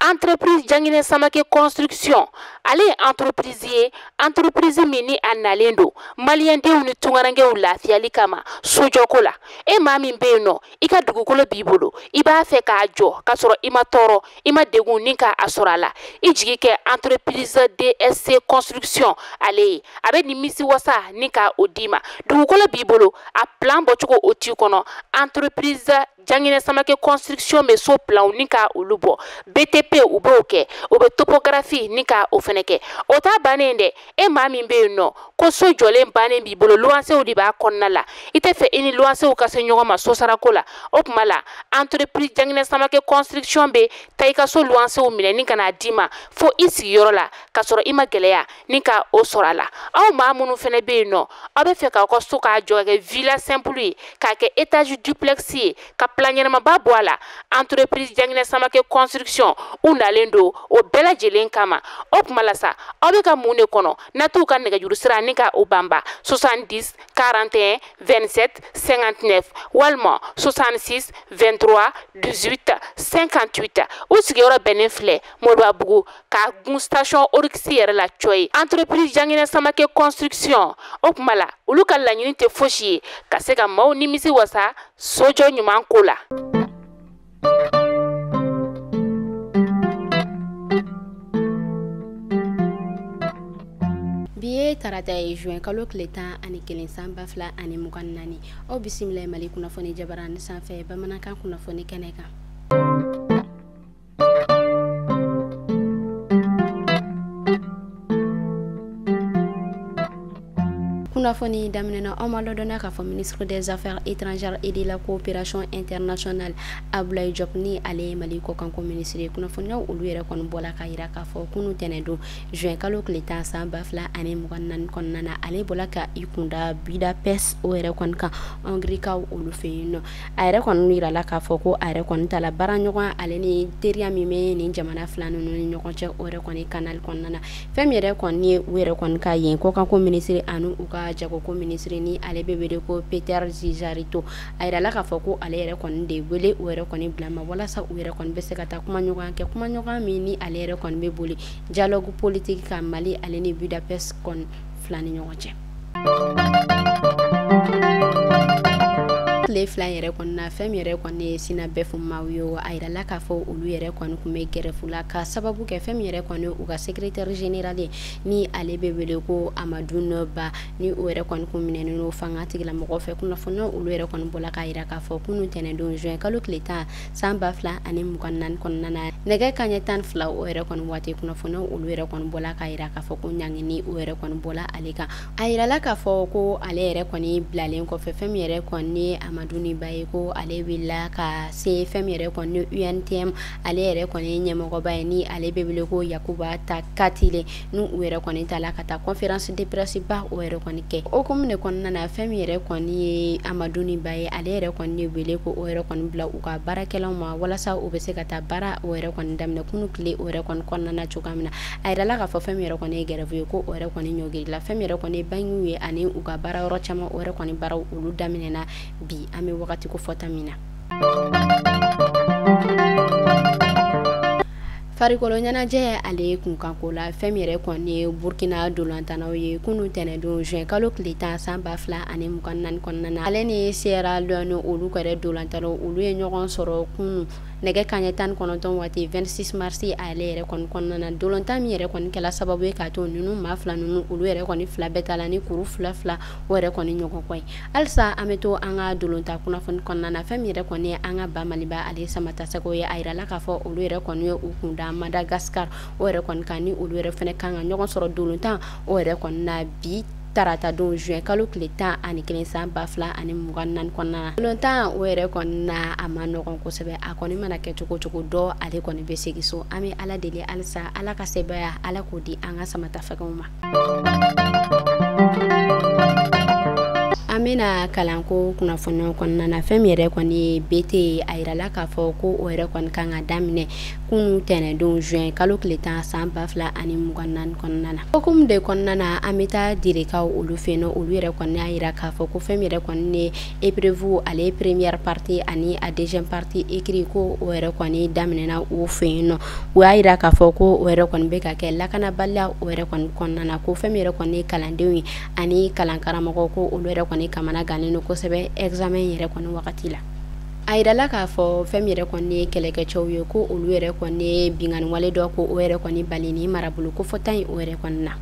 Entreprise Janginɛ Samake Construction, ale ye entreprise ye, entreprise min ni a nalen don maliyɛndenw ni tunkarankew lafiyali kama sojɔko la. E maa min bɛ yen nɔ, i ka dugukolo b'i bolo, i b'a fɛ k'a jɔ k'a sɔrɔ i ma tɔɔrɔ, i ma degun ni k'a sɔrɔ a la, i jigi kɛ entreprise DSC Construction ale ye. A bɛ nimisi wasa ni ka o d'i ma. Dugukolo b'i bolo, a plan bɔcogo o t'i kɔnɔ, entreprise Janginɛ Samake Construction bɛ so planw ni ka olu bɔ, BTP u b'o kɛ, u bɛ topographie ni ka o fɛnɛ kɛ. O t'a bannen dɛ, e maa min bɛ yen nɔ ko so jɔlen bannen b'i bolo, luwansew de b'a kɔnɔna la, i tɛ fɛ i ni luwansew ka se ɲɔgɔn ma sosarako la, o tuma la entreprise Janginɛ Samake Construction bɛ taa i ka so luwansew minɛ ni ka n'a d'i ma fo i sigiyɔrɔ la, k'a sɔrɔ i ma gɛlɛya ni ka o sɔrɔ a la. Aw maa minnu fɛnɛ bɛ yen nɔ, aw bɛ fɛ k'aw ka so k'a jɔ ka kɛ villa simple ye, k'a kɛ étage duplex ye, ka plan ɲɛnamaba bɔ a la, entreprise Janginɛ Samake Construction u nalen don o bɛɛ lajɛlen kama. O tuma la sa, aw bɛ ka mun de kɔnɔ? Na t'u ka nɛgɛjuru sira ni ka o banba 70 41 27 59 walima 66 23 18 58. U sigiyɔrɔ bɛnnen filɛ Moribabugu ka gun station Oryx yɛrɛ la cɔ ye. Entreprise Janginɛ Samake Construction, o tuma la olu ka laɲini tɛ fosi ye ka se ka maaw nimisi wasa sojɔ ɲuman ko la. Bi ye tarata ye, juin kalo tile 11 san 2024. Aw bisimila Mali kunnafoni jabarani sanfɛ bamanankan kunnafoni kɛnɛ kan. Kunnafoni daminɛna, aw ma ladɔnniya k'a fɔ ministre des affaires étrangères et de la coopération internationale Abdoulaye Diop, ni ale ye Mali kɔkanko ministre ye, kunnafoniyaw olu yɛrɛ kɔni bɔla k'a yira k'a fɔ kunu tɛnɛn juin kalo tile 10 san 2024 kɔnɔna na, ale bɔla ka i kunda Budapest o yɛrɛ kɔni kan, Hongrie-kaw olu fɛ yen nɔ. A yɛrɛ kɔni yirala k'a fɔ ko a yɛrɛ kɔni ta la baara ɲɔgɔn ale ni teriya min bɛ nin jamana fila ninnu ni ɲɔgɔn cɛ o yɛrɛ kɔni kanali kɔnɔna na. Fɛn min yɛrɛ kɔni ye u yɛrɛ kɔni ka yen kɔkanko minisiri ani u ka jagoko minisiri, ni ale bɛ wele ko Peter Szijjarto, a yirala k'a fɔ ko ale yɛrɛ kɔni de wele u yɛrɛ kɔni bila ma walasa u yɛrɛ kɔni bɛ se ka taa kuma ɲɔgɔn kɛ, kuma ɲɔgɔn min ni ale yɛrɛ kɔni bɛ boli dialogue politique kan Mali ale ni Budapest kɔni fila ni ɲɔgɔn cɛ. Tile fila yɛrɛ kɔni na, fɛn min yɛrɛ kɔni ye SYNABEF maaw ye, a yirala k'a fɔ olu yɛrɛ kɔni tun bɛ grève la ka sababu kɛ fɛn min yɛrɛ kɔni u ka secrétaire général ye, ni ale bɛ wele ko Amadou Ba, ni o yɛrɛ kɔni kun minɛnen don fanga tigilamɔgɔw fɛ. Kunnafoniyaw olu yɛrɛ kɔni bɔla k'a yira k'a fɔ kunun tɛnɛndon juin kalo tile 10 san 2024 kɔnɔna na, nɛgɛ kanɲɛ 12 o yɛrɛ kɔni waati, kunnafoniyaw olu yɛrɛ kɔni bɔla k'a yira k'a fɔ ko ɲangini o yɛrɛ kɔni bɔla ale kan. A yirala k'a fɔ ko ale yɛrɛ kɔni bilalen kɔfɛ, fɛn min yɛrɛ kɔni ye Amadou Ba ye, ko ale wulila ka se fɛn min yɛrɛ kɔni UNTM ale yɛrɛ kɔni ɲɛmɔgɔba ye, ni ale bɛ wele ko Yakuba Katile, n'u u yɛrɛ kɔni ta la ka taa conférence de presse ba o yɛrɛ kɔni kɛ. O hukumu de kɔnɔna na, fɛn min yɛrɛ kɔni ye Amadou Ba ye, ale yɛrɛ kɔni wele ko o yɛrɛ kɔni bila u ka baarakɛlaw ma walasa u bɛ se ka taa baara o yɛrɛ kɔni daminɛ kunu tile o yɛrɛ kɔni kɔnɔna na cogoya min na. A yirala k'a fɔ fɛn min yɛrɛ kɔni ye grève ye, ko o yɛrɛ kɔni ɲɔngirila. Fɛn min yɛrɛ kɔni ye bankiw ye ani u ka baara yɔrɔ caman o yɛrɛ kɔni baaraw olu daminɛna bi, an bɛ wagati ko fɔta min na. Farikolo ɲɛnajɛ ale kunkanko la, fɛn min yɛrɛ kɔni ye Burkina dolantanaw ye, kunun tɛnɛndon juin kalo tile 10 san 2024 kɔnɔna na, ale ni Sierra Leone olu yɛrɛ dolantanaw olu ye ɲɔgɔn sɔrɔ kunun nɛgɛ kanɲɛ 19 waati 26 mars ale yɛrɛ kɔni kɔnɔna na. Dolantan min yɛrɛ kɔni kɛla sababu ye k'a to ninnu maa fila ninnu olu yɛrɛ kɔni fila bɛɛ ta la ni kuru fila fila o yɛrɛ kɔni ɲɔgɔn kɔ ye. Halisa an bɛ to an ka dolantan kunnafoni kɔnɔna na, fɛn min yɛrɛ kɔni ye an ka ba Maliba ale Samatasɛgɛw ye, a yirala k'a fɔ olu yɛrɛ kɔni ye u kun da Madagascar o yɛrɛ kɔni kan, ni olu yɛrɛ fɛnɛ kan ka ɲɔgɔn sɔrɔ dolantan o yɛrɛ kɔni na bi tarata don juin kalo tile 11 san 2024 kɔnɔna na. Dolantan o yɛrɛ kɔni na a ma nɔgɔn kosɛbɛ, a kɔni mana kɛ cogo cogo dɔ ale kɔni bɛ segin so. An bɛ Ala deli halisa, Ala ka sebaaya Ala k'o di an ka Samatafɛgɛw ma. An An bɛna kalanko kunnafoniyaw kɔnɔna na, fɛn min yɛrɛ kɔni ye BT, a yirala k'a fɔ ko o yɛrɛ kɔni kan ka daminɛ kunun tɛnɛndon juin kalo tile 10 san 2024 kɔnɔna na. Hokumu de kɔnɔna na, an bɛ taa Direkaw olu fɛ yen nɔ, olu yɛrɛ kɔni y'a yira k'a fɔ ko fɛn min yɛrɛ kɔni ye épreuve, ale ye première partie ani a deuxième partie écrit, ko o yɛrɛ kɔni daminɛna u fɛ yen nɔ. U y'a yira k'a fɔ ko o yɛrɛ kɔni bɛ ka kɛ lakanabaliya o yɛrɛ kɔni kɔnɔna na, ko fɛn min yɛrɛ kɔni ye kalandenw ye ani kalankaramɔgɔ, ko olu yɛrɛ kɔni kamana gannen don kosɛbɛ examen yɛrɛ kɔni wagati la. A yirala k'a fɔ fɛn min yɛrɛ kɔni ye kɛlɛkɛcɛw ye, ko olu yɛrɛ kɔni ye binkanni wale dɔ ko o yɛrɛ kɔni bali ni marabolo ko fɔta in o yɛrɛ kɔni na.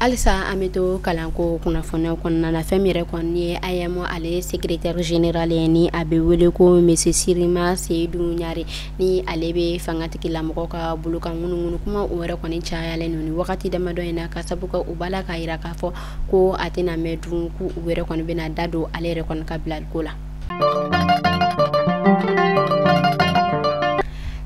Halisa an bɛ to kalanko kunnafoniyaw kɔnɔna na, fɛn min yɛrɛ kɔni ye AEEM ale secrétaire général ye, ni a bɛ wele ko monsieur Sirima Seyidu Ɲare, ni ale bɛ fangatigilamɔgɔw ka bolokan ŋunuŋunu kuma o yɛrɛ kɔni cayalen don ni wagati damadɔ in na, ka sabu kɛ u b'a la k'a yira k'a fɔ ko a tɛna mɛn dun k'u yɛrɛ kɔni bɛna da don ale yɛrɛ kɔni ka bilaliko la.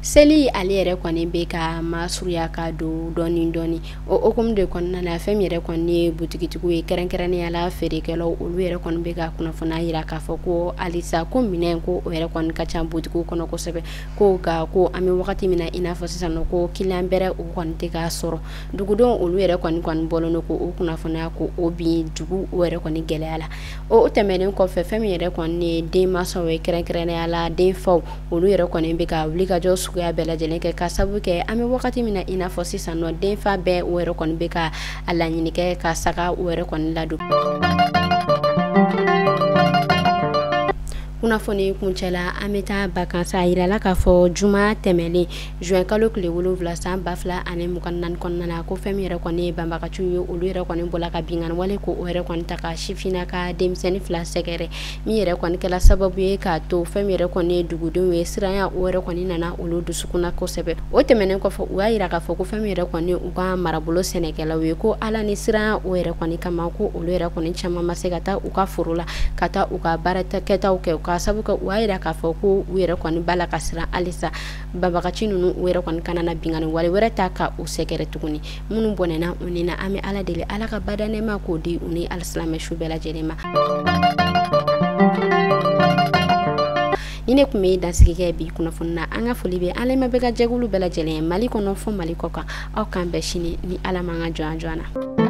Seli ale yɛrɛ kɔni bɛ ka masurunya ka don dɔɔni dɔɔni. O hokumu de kɔnɔna na, fɛn min yɛrɛ kɔni ye butigitigiw ye, kɛrɛnkɛrɛnnenya la feerekɛlaw, olu yɛrɛ kɔni bɛ ka kunnafoniya yira k'a fɔ ko halisa ko minɛn ko o yɛrɛ kɔni ka ca butigiw kɔnɔ kosɛbɛ, ko nka ko an bɛ wagati min na i n'a fɔ sisan nɔ, ko kiliyan bɛrɛ o kɔni tɛ k'a sɔrɔ. Dugudenw olu yɛrɛ kɔni bɔlen don ko o kunnafoniya ko o bin dugu o yɛrɛ kɔni gɛlɛya la. O tɛmɛnen kɔfɛ, fɛn min yɛrɛ kɔni ye denmansaw ye, kɛrɛnkɛrɛnnenya la denfaw, olu yɛrɛ kɔni bɛ ka wulikajɔ suguya bɛɛ lajɛlen kɛ, ka sabu kɛ an bɛ wagati min na i n'a fɔ sisan nɔ, denfa bɛɛ o yɛrɛ kɔni bɛ ka a laɲini kɛ ka saga o yɛrɛ kɔni ladon. Kunnafoni kuncɛla, an bɛ taa vacances. A yirala k'a fɔ juma tɛmɛnen juin kalo tile 7 san 2024 kɔnɔna na, ko fɛn min yɛrɛ kɔni ye banbagaciw ye, olu yɛrɛ kɔni bɔla ka binkanni wale ko o yɛrɛ kɔni ta ka sifinna ka denmisɛnnin 2 sɛgɛrɛ, min yɛrɛ kɔni kɛla sababu ye k'a to fɛn min yɛrɛ kɔni ye dugudenw ye, siranya o yɛrɛ kɔni nana olu dusukun na kosɛbɛ. O tɛmɛnen kɔfɛ, u y'a yira k'a fɔ ko fɛn min yɛrɛ kɔni u ka marabolo sɛnɛkɛlaw ye, ko ala ni siranya o yɛrɛ kɔni kama, ko olu yɛrɛ kɔni caman ma se ka taa u ka foro la ka taa u ka baara kɛtaw kɛ, ka sabu kɛ u y'a yira k'a fɔ ko u yɛrɛ kɔni b'a la ka siran halisa banbagaci ninnu u yɛrɛ kɔni kana na binkanni wale wɛrɛ ta ka u sɛgɛrɛ tuguni. Minnu bɔnɛna u ni na, an bɛ ala deli ala ka bada nɛɛma k'o di u ni alisilamɛ su bɛɛ lajɛlen ma. Ni ne tun bɛ dansigi kɛ bi kunnafoni na, an ka foli bɛ an lamɛnbɛ ka jɛkulu bɛɛ lajɛlen ye Mali kɔnɔ fo Mali kɔ kan. Aw k'an bɛn sini ni ala m'an ka jɔn na.